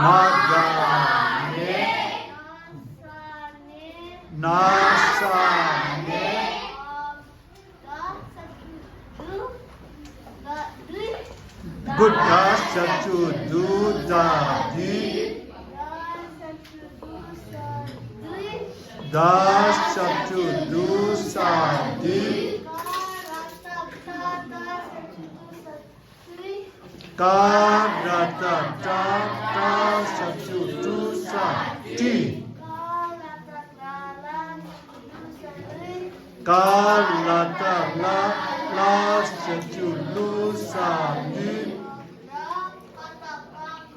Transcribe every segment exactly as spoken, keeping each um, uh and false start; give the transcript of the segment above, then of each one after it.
ན་ག་ནེ། ན་ས་ནེ། གུ་ད་ཞབས་ཀྱུ་དུ་ད་དུས། ད་ཞབས་ཀྱུ་དུ་ས་དུས། ཀ་ར་བཏགས་ཀྲ། ཀྲ་ཞབས་ཀྱུ་ཀྲུ་ས་ཀྲུས། ཀ་ལ་བཏགས་ཀླ། ཀླ་ཞབས་ཀྱུ་ཀླུ་ས་ཀླུས།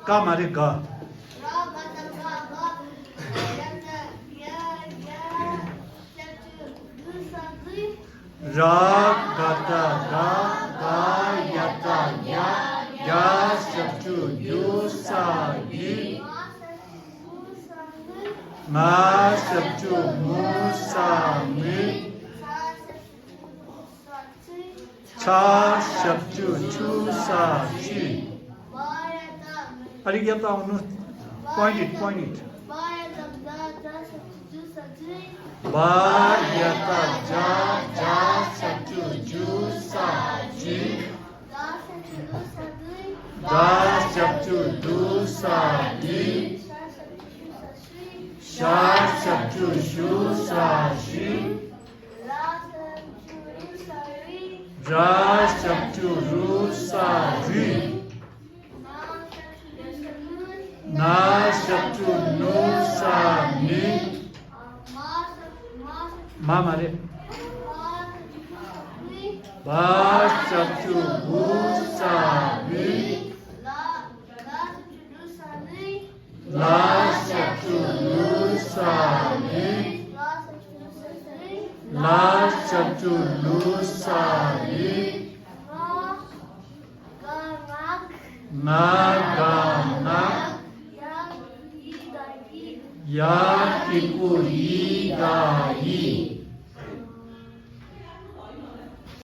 ཀ་མ་རེད། ག་ར་ག་བཏགས་གྲ། གྲ་ཡ་བཏགས་གྲྱ། གྲ་ཞབས་ཀྱུ་གྲུ་ས་གྲུས། ང་ཞབས་ཀྱུ་ངུ་ས་ངུས། ཆ་ཞབས་ཀྱུ་ཆུ་ས་ཆུས། ཨ་རིག་ཡ་བཏགས་ནུ། Point it, point it. བ་ཡ་བཏགས་བྱ། བྱ་ཞབས་ཀྱུ་བྱུ་ས་བྱུས། ད་ཞབས་ཀྱུ་དུ་ས་དུས། ཞ་ཞབས་ཀྱུ་ཞུ་ས་ཞུས། ར་ཞབས་ཀྱུ་རུ་ས་རུས། ན་ཞབས་ཀྱུ་ནུ་ས་ནུས། མ་མ་རེད། བ་ཞབས་ཀྱུ་བུ་ས་བུས། ལ་ཞབས་ཀྱུ་ལུ་ས་ལུས། ལ་ཞབས་ཀྱུ་ལུ་ས་ལུས། ང་ག་ངག། ཡ་གི་གུ་ཡི་ག་ཡིས།